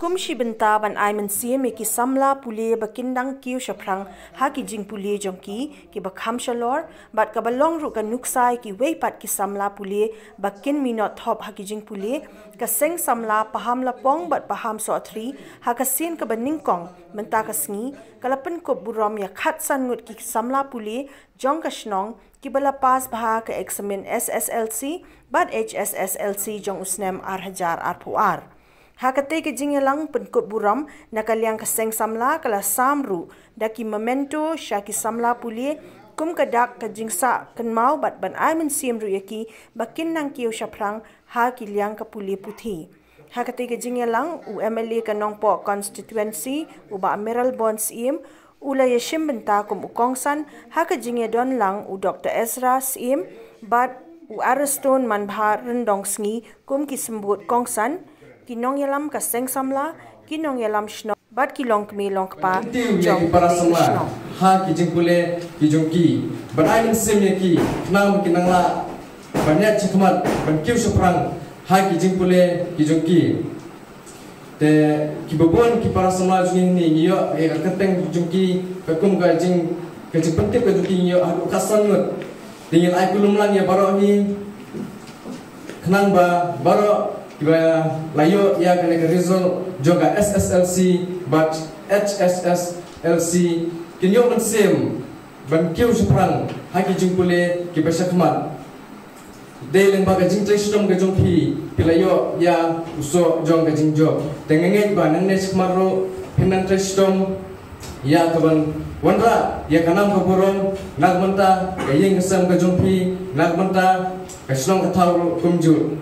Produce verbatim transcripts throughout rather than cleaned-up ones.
Kum shi bynta ban ai mynsiem ïa ki samla pule ba kin dang kiew shaphrang ha ki jingpule jong ki, ki ba kham shalor, bad kaba long ruh ka nuksa ïa kiwei pat ki samla pule ba kin minot thop ha ki jingpule, ka seng samla Paham Lapong bad Paham Sohthri ha ka sien kaba nyngkong mynta ka sngi ka la pynkup burom ïa khatsan ngut ki samla pule jong ka shnong ki ba la pass bha ka eksamin S S L C bad H S S L C jong u snem ar hajar arphew ar. Ha katei ka jingïalang pynkup burom na ka liang ka seng samla ka la sam ruh da ki memento sha ki samla pule kum ka dak ka jingsah kynmaw bad ban ai mynsiem ruh ïa ki ba kin nang kiew shaphrang ha ki liang ka pule puthi. Ha katei ka jingïalang u M L A ka Nongpoh constituency u Bah Mayralborn Syiem u la ïashim bynta kum u kongsan ha ka jingïadon lang u Doctor Ezra Syiem bad u Ariston Manbha Ryndongsngi kum ki symbud kongsan, ki nongïalam ka seng samla, ki nongïalam shnong bad ki longkmie longkpa jong ka shnong. Ha ki jingpule ki jong ki ban ai mynsiem ïa ki khnang ba kin nang lah ban ïaid shakhmat ban kiew shaphrang ha ki jingpule ki jong ki. Te ki babun ki para samla jong ngi ngi ïoh ïa ka kyrteng jong ki ka kum ka jing ka jingpyntip ka jong ki ngi ïoh haduh khatsan ngut. Te ngi ai kulum lang ïa baroh ngi khnang ba baroh ki ba la ïoh ïa kane ka result jong ka S S L C bad H S S L C kin ïoh mynsiem ban kiew shaphrang ha ki jingpule ki ba shakhmat. Dei lyngba ka jingtrei shitom ka jong phi phi la ïoh ïa u soh jong ka jingjop. Te nga ngeit ba nangne shakhmat ruh phin nang trei shitom ïa ka ban wanrah ïa ka nam ka burom na ka bynta ka ïing ka sem ka jong phi, na ka bynta ka shnong ka thaw ruh kumjuh.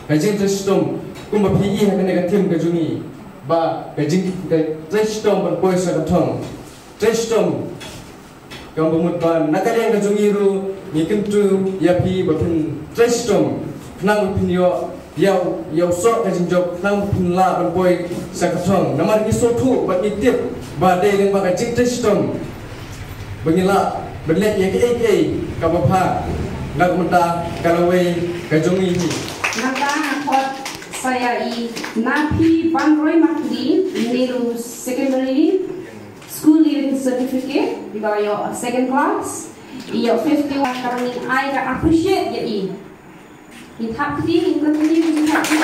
Ka jingtrei shitom kumba phi i ha kane ka theme ka jong ngi ba ka jing ka trei shitom ban poi sha ka thong. Trei shitom Kaba mut ba na ka liang ka jong ngi ruh ngi kyntu ïa phi ba phin trei shitom khnang ba phin ïoh ïa u, ïa u soh ka jingjop khnang ba phin lah ban poi sha ka thong. Namar ngi sngewthuh bad ngi tip ba dei lyngba ka jingtrei shitom ba ngi lah ban leh ïa kiei kiei kaba bha na ka bynta ka lawei ka jong ngi hi. Nangta nga khot sa ïa i Naphi Banroi Makdi, Nehru Secondary School Leaving Certificate, iba ïoh second class, i ïoh fifty-one, ka dang ngin ai ka appreciate ïa i. Ngin thap kti, ngin continue, ngin thap kti.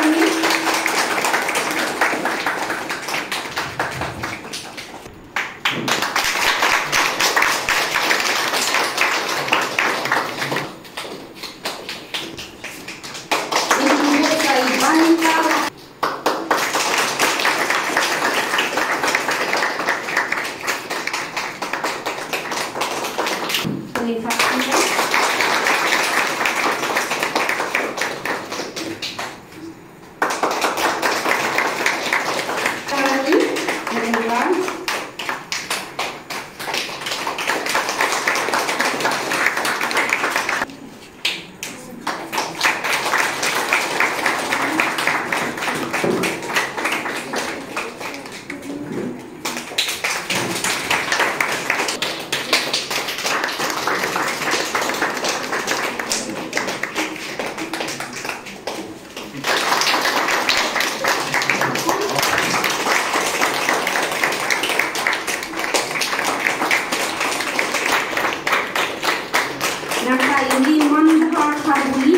Nangta i Liman Bha Khabui.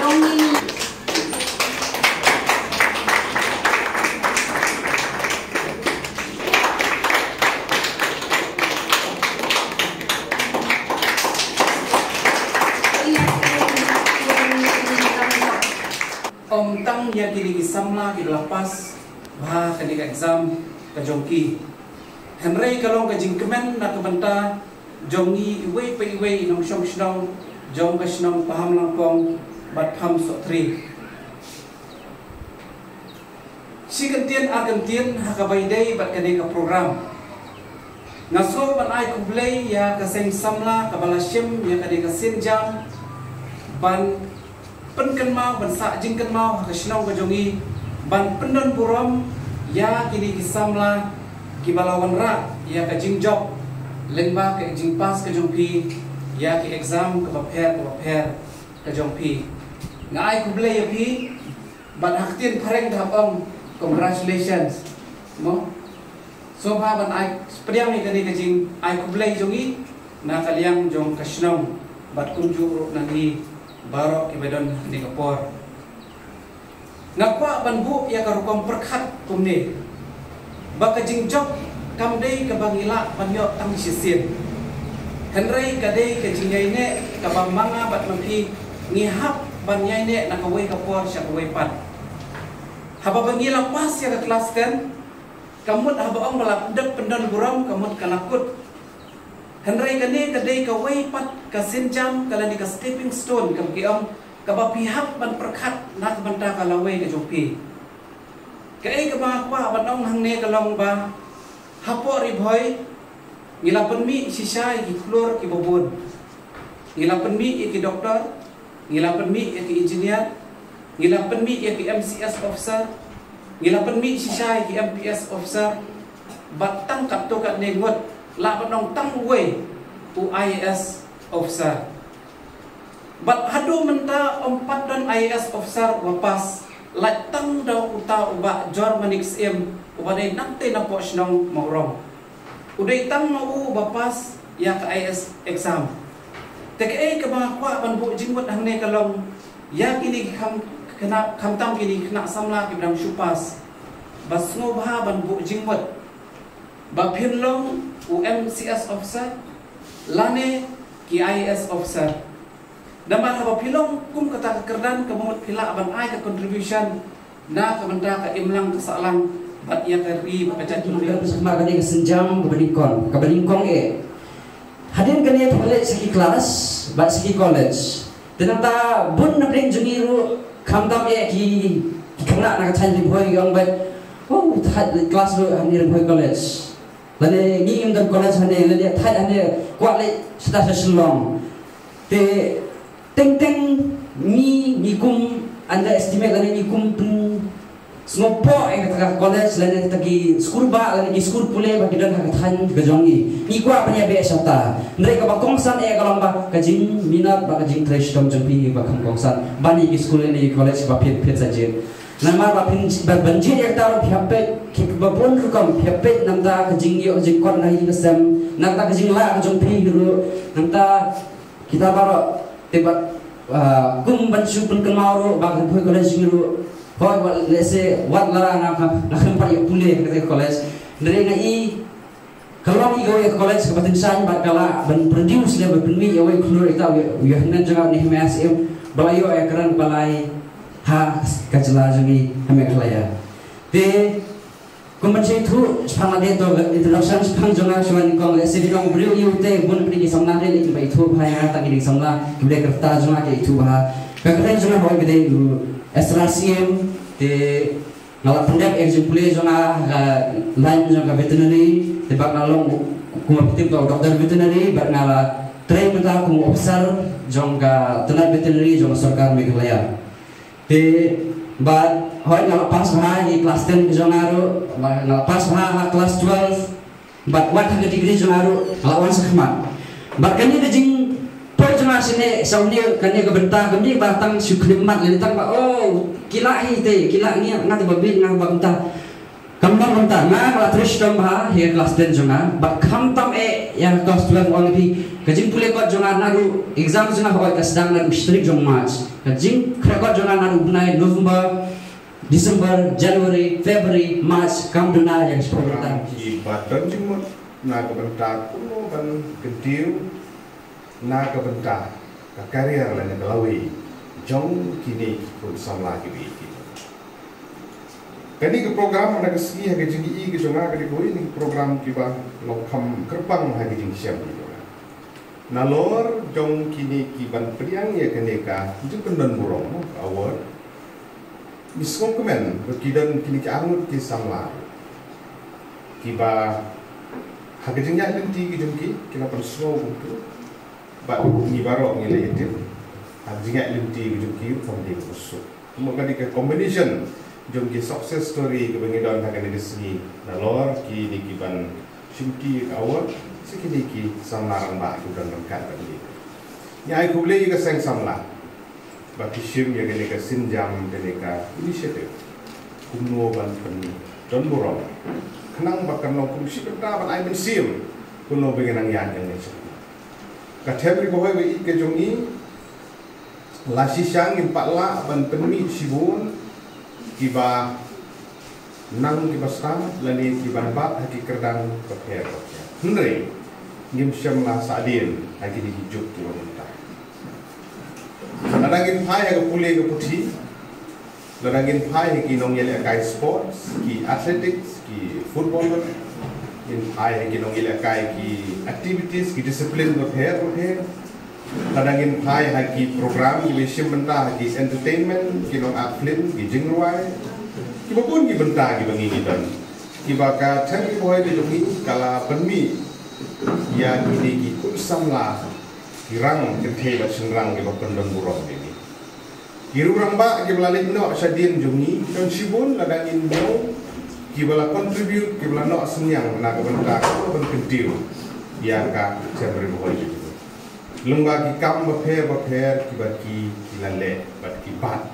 Dongin. Ym tang ïa kine ki samla ki ba la pass bha kane ka exam ka jong ki. Hynrei ka long ka jingkmen na ka bynta jong ngi iwei pa iwei i nongshong shnong jong ka shnong Paham Langpong bad Paham Sohthri. Shi kyntien ar kyntien ha kaba ïadei bad kane ka program. Nga sngew ban ai khublei ïa ka seng samla kaba la shim ïa kane ka sienjam ban pynkynmaw, ban sah jingkynmaw ha ka shnong ka jong ngi, ban pyndon burom ïa kine ki samla kiba la wanrah ïa ka jingjop lyngba ka jingpass ka jong phi ïa ki exam kaba pher kaba pher ka jong phi. Nga ai khublei ïa phi bad ha ktien phareng te hap ong congratulations. Mo? Sngewbha ban ai pdiang ïa kane ka jingai khublei jong ngi na ka liang jong ka shnong bad kumjuh ruh na ngi baroh kiba don ha kane ka por. Nga kwah ban buh ïa ka rukom pyrkhat kumne, ba ka jingjop kam dei kaba ngi lah ban ïoh tang shisien. Hynrei ka dei ka jingïaineh kaba ma nga bad ma phi ngi hap ban ïaineh na kawei ka por sha kawei pat. Haba ba ngi la pass ïa ka klas ten, ka mut haba ong ba la pyndep pyndon burom, ka mut ka la kut. Hynrei kane ka dei kawei pat ka sienjam, ka lane ka stepping stone, kaba ki ong, kaba phi hap ban pyrkhat na ka bynta ka lawei ka jong phi. Kaei kaba nga kwah ban ong hangne ka long ba hapoh Ri Bhoi ngi la pynmih shisha ïa ki khlur kiba bun. Ngi la pynmih ïa ki doktor, ngi la pynmih ïa ki engineer, ngi la pynmih ïa ki M C S officer, ngi la pynmih shisha ïa ki M P S officer. Bad tang katto katne ngut, lah ban ong tang uwei u I A S officer. Bad haduh mynta ym pat don I A S officer uba pass, lait tang da uta u Bah Jor Manik Syiem uba dei nangtei napoh shnong Mawrong. U dei tang ma u uba pass ïa ka I A S exam. Te kaei kaba nga kwah ban buh jingmut hangne ka long, ïa kine ki kham, khynnah, khamtam kine ki khynnah samla kiba dang shu pass, ba sngewbha ban buh jingmut ba phin long u M C S officer lane ki I A S officer. Namar haba phi long kum kata ka kyrdan, ka mut phi lah ban ai ka contribution na ka bynta ka imlang ka sahlang bad ïa ka ri bad ka jaitbynriew. Ka sma kane ka sienjam kaba nyngkong, kaba nyngkong eh. Hadien kane phi leit sha ki klas bad sha ki college. Te nangta bun na pdeng jong ngi ruh khamtam eh ki, ki khynnah na ka thaiñ Ri Bhoi ki ong beit, oh, thait leit klas ruh hangne Ri Bhoi College. Lane ngi ngim don college hangne, lane thait hangne, kwah leit shata sha Shillong. Te teng teng ngi, ngi kum underestimate lane ngi kum pynsngewpoh ïa kata ka college lane kata ki skur bah lane ki skur pule ba ki don ha ka thaiñ ka jong ngi. Ngi kwah ban ïa beh shata. Hynrei kaba kongsan eh ka long ba ka jingminot bad ka jingtrei shitom jong phi ba kham kongsan ban ïa ki skur lane ki college ba phet phet sa jied. Namar ba phin, ba ban jied ïa kata ruh phi hap peit kiba bun rukom, phi hap peit nangta ka jingïoh jingkot na hi ka sem, nangta ka jinglah ka jong phi ruh, nangta kita baroh. Te bad, ah, kum ban shu pynkynmaw ruh ba ka Ri Bhoi College ngi ruh, hooid, wat lehse wat la nga, nga khlem pat ïoh pule ha kata ka college. Hynrei nga i ka long i kawei ka college kaba tyngshaiñ bad ka lah ban produce lane ban pynmih ïa uwei u khlur ïa uta u ïa, u ïa hynmen jong nga u Nehemiah Syiem ba la ïoh ïa ka rank ba lai ha ka jylla jong ngi ha Meghalaya. Te kum ban sa ïathuh shaphang lade, to introduction shaphang jong nga shuwa nyngkong, lehse phi long briew ïa u te bun phi ki samla de, lehse ba ïathuh bha ïa nga tang ki ding samla kiba dei ka rta jong nga ki ïathuh bha. Ka kyrteng jong nga hooid ka dei u Ezra Syiem. Te nga la pyndep ïa ka jingpule jong nga ha ka line jong ka veterinary, te bad nga long, kum phi tip, ka doctor veterinary, bad nga la trei mynta kum u officer jong ka tnat veterinary jong ka sorkar Meghalaya. Te bad hooid nga la pass bha ha ki class ten ka jong nga ruh, bad nga la pass bha ha class twelve. Bad wat ha ka degree jong nga ruh nga la wan shakhmat. Bad kane ka jingpoi jong nga shane sha une, kane ka bynta, kam dei ba tang shu khyllipmat lane tang ba, oh, ki lah hi te, ki lah, ngi, nga te ba bieit, nga ba kumta. Kam long kumta, nga la trei shitom bha ha ka class ten jong nga bad khamtam eh ïa ka class twelve, ong ïa phi, ka jingpule kot jong nga naduh exam jong nga hooid ka sdang naduh shi tarik jong March. Ka jingkhreh kot jong nga naduh u bnai November, December, January, February, March, kam duna ïa ka shiphew bynta. Kiba don jingmut na ka bynta kumno ban kyntiew na ka bynta ka career lane ka lawei jong kine ki khun samla kiba ïeit. Kane ka program, na ka sngi, ha ka jingïohi ka jong nga, kane kawei na ki program kiba long kham kyrpang ha ka jingshem ka jong nga. Nalor jong kine ki ban pdiang ïa kane ka jingpyndon burom, no, ka award, ngi sngewkmen ba ki don kine ki arngut ki samla kiba ha ka jingïaid lynti ka jong ki, ki la pynsngew kumtu. Bad ngi baroh ngi la ïatip, ha ka jingïaid lynti ka jong ki kam dei kaba suk. Kumba ka dei ka combination jong ki success story kaba ngi don ha kane ka sngi, nalor kine ki ban shimti ïa ka award, sa kine ki samla rangbah kiba don ryngkat bad ngi. Ngi ai khublei ïa ka seng samla ba ki shim ïa kane ka sienjam, kane ka initiative kumno ban pyndon burom, khnang ba kan long kum shi bynta ban ai mynsiem kumno ba ngin nang ïaid ïa kane. Ka them Ri Bhoi ba ïeit ka jong ngi, la shisha ngim pat lah ban pynmih shibun kiba nang kiba stad lane kiban bat ha ki kyrdan bapher bapher. Hynrei ngim shym la sahdien ha kine ki juk kiba mynta. Lada ngin phai ha ka pule ka puthi, lada ngin phai ha ki nongïalehkai sports, ki athletics, ki footballer, ngin phai ha ki nongïalehkai ki activities, ki discipline bapher bapher, lada ngin phai ha ki program kiba shim bynta ha ki entertainment, ki nong-act film, ki jingrwai, kiba bun ki bynta kiba ngi ngi don, kiba ka them Ri Bhoi ka jong ngi ka la pynmih ïa kine ki khun samla, ki rang kynthei bad shynrang kiba pyndon burom ïa ngi. Ki rangbah kiba la leit noh shadien jong ngi ki don shibun, lada ngin ñiew kiba la contribute, kiba la noh synñiang na ka bynta ka ban kyntiew ïa ka them Ri Bhoi jong ngi. Lyngba ki kam bapher bapher kiba ki, ki la leh bad ki bat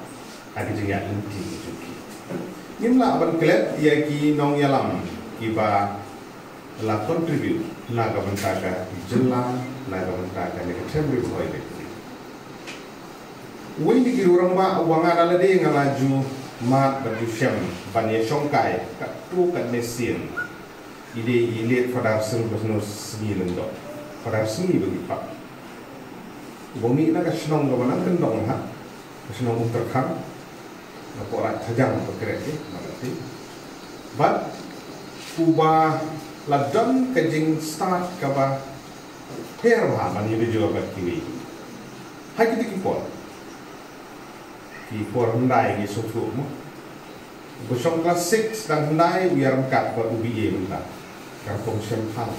ha ki jingïaid lynti ki jong ki. Ngim lah ban klet ïa ki nongïalam kiba la contribute na ka bynta ka jylla, na ka bynta kane ka them Ri Bhoi. Uwei na ki rangbah uba nga da lade nga la ju mad bad ju shem ban ïa shongkai katto katne sien, i dei i late Father Silvanus Sngi Lyngdoh, Father Sngi ba ngi pap, uba mih na ka shnong kaba nang kyndong ha ka shnong Uttarakhand, na Poh Raid Thajang ba kren eh, na ka ti. Bad uba la don ka jingstad kaba pher bha ban ïa jur bad kiwei. Ha kito ki por, ki por hyndai ngi sngewthuh mo, uba shong class six tang hyndai u ïaryngkat bad u B A mynta. Ka rukom shemphang,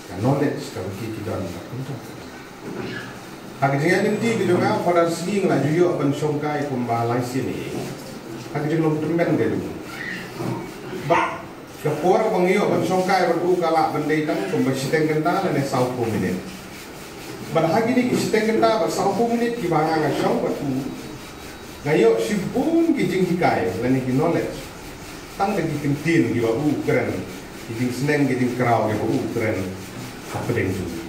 ka knowledge kaba ki, ki don ka kumta. Ha ka jingïaid lynti ka jong nga, Father Sngi nga la ju ïoh ban shongkai kumba lai sien ïa i ha ka jinglong tymmen ka jong u. Bad ka por ba nga ïoh ban shongkai bad u ka lah ban dei tang kumba shiteng kynta lane sawphew minit. Bad ha kine ki shiteng kynta bad sawphew minit kiba nga, nga shong bad u, nga ïoh shibun ki jinghikai lane ki knowledge tang da ki kyntien kiba u kren, ki jingsneng, ki jingkraw kiba u kren hapdeng jong ngi.